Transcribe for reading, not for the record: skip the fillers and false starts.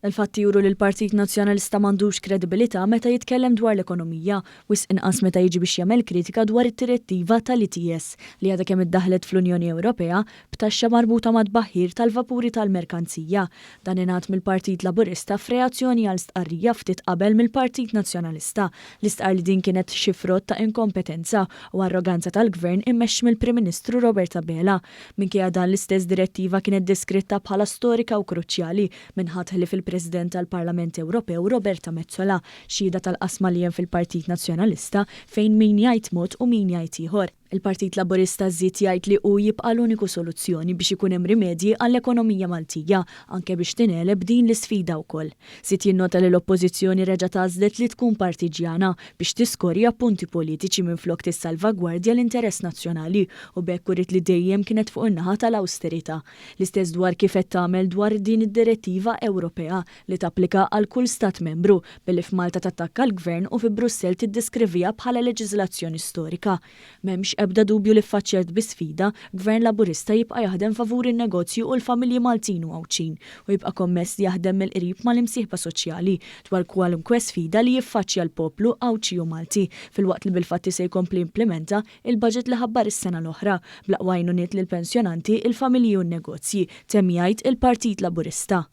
Il-fatti juru li l-Partit Nazzjonalista m'għandux kredibilità meta jitkellem dwar l-ekonomija, wisq inqas meta jiġi biex jagħmel kritika dwar id-direttiva tal-ETS li għadha kemm iddaħħlet fl-Unjoni Ewropea b'taxxa marbuta mat-tbaħħir tal-vapuri tal-merkanzija. Dan ingħad mill-Partit Laburista f'reazzjoni għal stqarrija ftit qabel mill-Partit Nazzjonalista li stqarr li din kienet xi frott ta' inkompetenza u arroganza tal-Gvern immexxi mill-Prim Ministru Robert Abela. Minkejja dan l-istess direttiva kienet deskritta bħala storika u kruċjali minn ħadd ħlief il-President tal-Parlament Ewropew Roberta Metsola, xhieda tal-qasma li hemm fil-Partit Nazzjonalista fejn min jgħid mod u min jgħid ieħor. Il-Partit Laburista żied jgħid li hu jibqa' l-uniku soluzzjoni biex ikun hemm rimedji għall-ekonomija Maltija, anke biex tingħeleb din l-isfida wkoll. Żied jinnota li l-Oppożizzjoni reġgħet għażlet li tkun partiġġjana biex tiskorja punti politiċi minflok tissalvagwardja l-interess nazzjonali u b'hekk uriet li dejjem kienet fuq in-naħa tal-awsterità. L-istess dwar kif qed tagħmel dwar din id-direttiva Ewropea li tapplika għal kull stat membru, billi f'Malta tattakka l-Gvern u fi Brussell tiddeskriviha bħala leġiżlazzjoni storika. M'hemmx ebda dubju li ffaċċjat bi sfida, Gvern Laburista jibqa' jaħdem favur in-negozji u l-familji Maltin u Għawdxin u jibqa' kommess li jaħdem mill-qrib mal-imsieħba soċjali dwar kwalunkwe sfida li jiffaċċja l-poplu Għawdxi u Malti filwaqt li bil-fatti se jkompli jimplimenta Il-budget li ħabbar is-sena l-oħra, bl-aqwa għajnuniet lill-pensjonanti, il-familji u n-negozji, temm jgħid il-Partit Laburista.